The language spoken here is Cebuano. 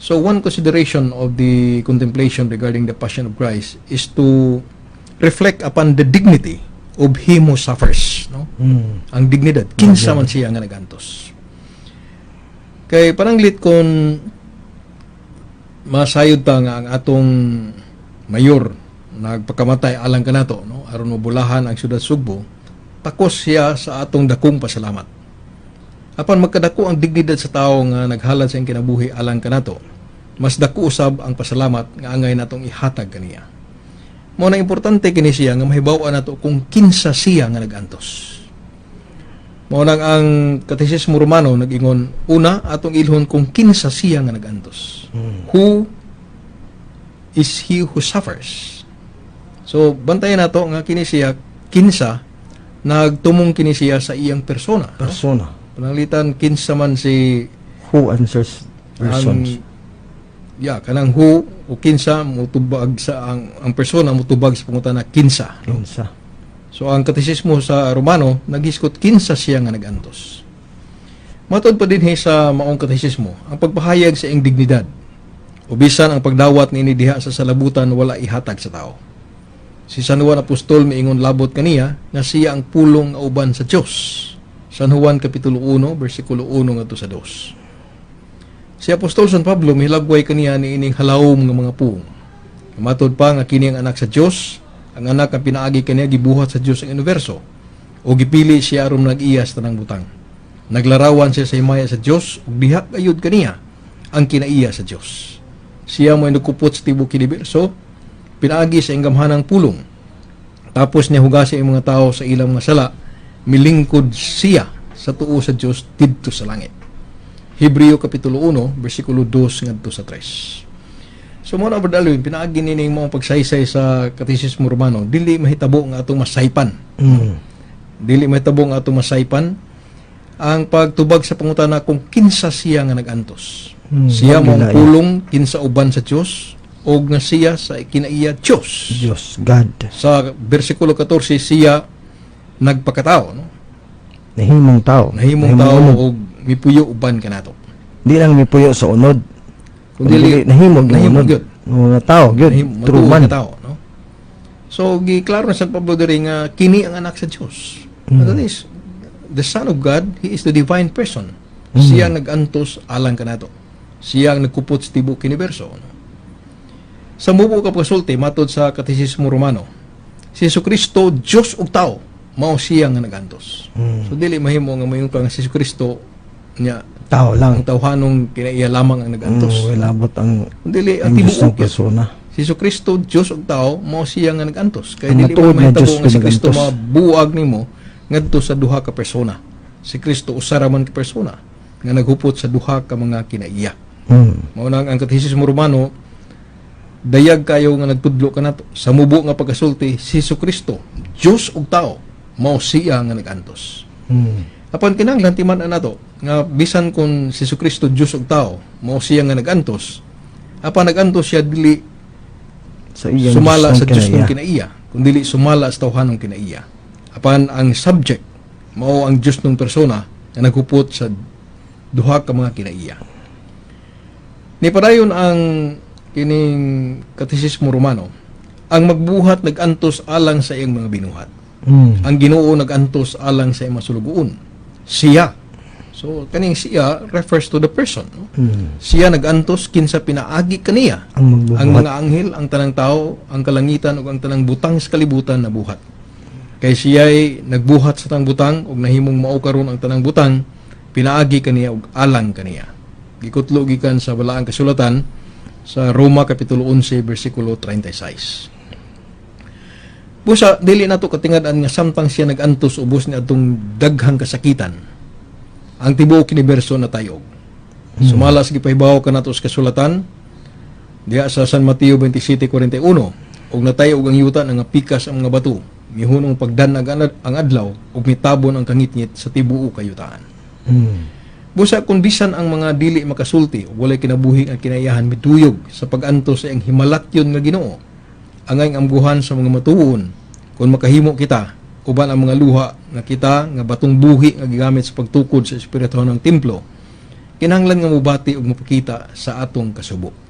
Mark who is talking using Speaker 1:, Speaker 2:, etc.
Speaker 1: So one consideration of the contemplation regarding the Passion of Christ is to reflect upon the dignity of him who suffers, no? Ang dignidad, kinsa man siya nga nagantos. Kay pananglit kon masayod ta nga ang atong mayor nagpakamatay alang kanato, no, aron mabulahan ang syudad Sugbo, takos siya sa atong dakong pasalamat. Apan magkadako ang dignidad sa tawo nga naghalad sa iyang kinabuhi alang kanato, mas dako usab ang pasalamat nga angay natong ihatag kaniya. Mao na importante kini siya nga mahibaw-an nato kung kinsa siya nga nagantos. Mao nang ang Katesismo Romano nag-ingon, una, atong ilhon kung kinsa siya nga nagantos. Who is he who suffers? So bantayan nato nga kini siya kinsa, nagtumong kini siya sa iyang persona, no?
Speaker 2: Persona.
Speaker 1: Pananglitan kinsa man si
Speaker 2: Who answers persons.
Speaker 1: Ang, yeah, kanang who o kinsa mutubag sa ang persona mutubag sa pangutana kinsa, no?
Speaker 2: Kinsa.
Speaker 1: So ang Katesismo sa Romano naghisgot kinsa siya nga nagantos. Matod pa dinhi sa maong katesismo, ang pagpahayag sa iyang dignidad o bisan ang pagdawat niini diha sa salabutan wala ihatag sa tao. Si San Juan Apostol miingon labot kaniya nga siya ang Pulong nga uban sa Dios. San Juan kapitulo 1 bersikulo 1 ngadto sa 2. Si Apostol San Pablo mihilagway kaniya niining halawom nga mga puong. Matod pa nga kini ang Anak sa Dios, ang Anak ang pinaagi kaniya gibuhat sa Dios ang universo. O gipili siya aron nag-iya sa tanang butang. Naglarawan siya sa himaya sa Dios ug diha gayud kaniya ang kinaiya sa Dios. Siya mo nagkupot sa tibuok universo pinaagi sa iyang gamhanang pulong. Tapos niya hugasi ang mga tao sa ilang mga sala, milingkod siya sa tuo sa Dios didto sa langit. Hebreo kapitulo 1 bersikulo 2 ngadto sa 3. So mo na, Brother Alwin, pinaagi ni ning mga pagsaysay sa Katesismo Romano, dili mahitabo nga atong masaypan. Dili mahitabo nga atong masaypan ang pagtubag sa pangutana kung kinsa siya nga nag-antos. Siya mo ang
Speaker 2: Wag nila.
Speaker 1: Pulong kinsa uban sa Dios o nga siya sa kinaiya Dios.
Speaker 2: Diyos, God.
Speaker 1: Sa bersikulo 14, siya nagpakatao, no?
Speaker 2: Nahimong tao.
Speaker 1: Nahimong tao
Speaker 2: unod.
Speaker 1: Og mipuyo uban kanato.
Speaker 2: Di lang mipuyo sa unod.
Speaker 1: Kundi
Speaker 2: Kundi nahimog yung
Speaker 1: nahimog
Speaker 2: unod.
Speaker 1: Gyud.
Speaker 2: Mga tao gyud.
Speaker 1: Nahim
Speaker 2: True man.
Speaker 1: Nga tao, no? So giklaro na San Pablo diri nga kini ang Anak sa Dios. That is the Son of God, he is the divine person. Siya ang nag-antos alang kanato. Siya ang nagkupot sa tibuok universo, no? Sa mubo ka pagkasulti, matod sa Katesismo Romano, si Jesucristo, Dios ug tao, mao siya nga nag-antos. So dili mahimo nga moingon ka nga si Jesucristo niya
Speaker 2: Tao lang.
Speaker 1: ang tawhanong kinaiya lamang ang nag-antos.
Speaker 2: Labot ang
Speaker 1: Dili ang
Speaker 2: ang Diyos
Speaker 1: tibuok
Speaker 2: ng
Speaker 1: yun.
Speaker 2: persona.
Speaker 1: Si Kristo, Diyos ug tao, mao siya nga nag-antos. Kay
Speaker 2: Ang
Speaker 1: dili
Speaker 2: matuod
Speaker 1: mo
Speaker 2: nga
Speaker 1: mahitabo
Speaker 2: Diyos
Speaker 1: nga si Kristo
Speaker 2: nag-antos.
Speaker 1: mabuag nimo ngadto sa duha ka persona. Si Kristo usa ra man ka persona nga naghupot sa duha ka mga kinaiya. Mao nang ang Katesismo Romano dayag kayo nga nagtudlo kanato. Sa mubo nga pagkasulti, si Kristo, Diyos ug tao, mao siya nga nag-antos. Apan kinahanglan timan-an nato nga bisan kung si Kristo Diyos ug tao, mao siya nga nag-antos. Apan nag-antos siya dili
Speaker 2: Sa iyang
Speaker 1: sumala
Speaker 2: Diyos
Speaker 1: sa Diyos
Speaker 2: ng
Speaker 1: ng kinaiya, kundi sumala sa tawhanong kinaiya. Apan ang subject mao ang Diyos ng persona nga naghupot sa duha ka mga kinaiya. Ni padayon ang kining Katesismo Romano, ang magbuhat nag-antos alang sa iyang mga binuhat. Ang Ginoo nag-antos alang sa iyang masulugoon. Siya. So kaning siya refers to the person, no? Siya nag-antos kinsa pinaagi kaniya
Speaker 2: Ang magbubuhat.
Speaker 1: ang mga anghel, ang tanang tao, ang kalangitan ug ang tanang butang sa kalibutan nabuhat. Kay siya'y nagbuhat sa tanang butang ug nahimong mao karon ang tanang butang pinaagi kaniya ug alang kaniya. Gikutlo gikan sa Balaang Kasulatan sa Roma kapitulo 11 bersikulo 36. Busa dili nato katingad-an nga samtang siya nag-antos ubos ni atong daghang kasakitan, ang tibuok universo natayog. Sumala sa gipahibaw kanato sa kasulatan diha sa San Mateo 27:41, ug natayog ang yuta, nga pikas ang mga bato, mihunong pagdanag ang adlaw ug mitabon ang kangitngit sa tibuok kayutaan. Busa kung bisan ang mga dili makasulti ug walay kinabuhi ang kinaiyahan miduyog sa pag-antos sa iyang himalatyon nga Ginoo, angay amguhan sa mga matuon kung makahimo kita uban ang mga luha nga kita nga batong buhi nga gigamit sa pagtukod sa espirituhanong templo. Kinahanglan nga mobati ug mopakita sa atong kasubo.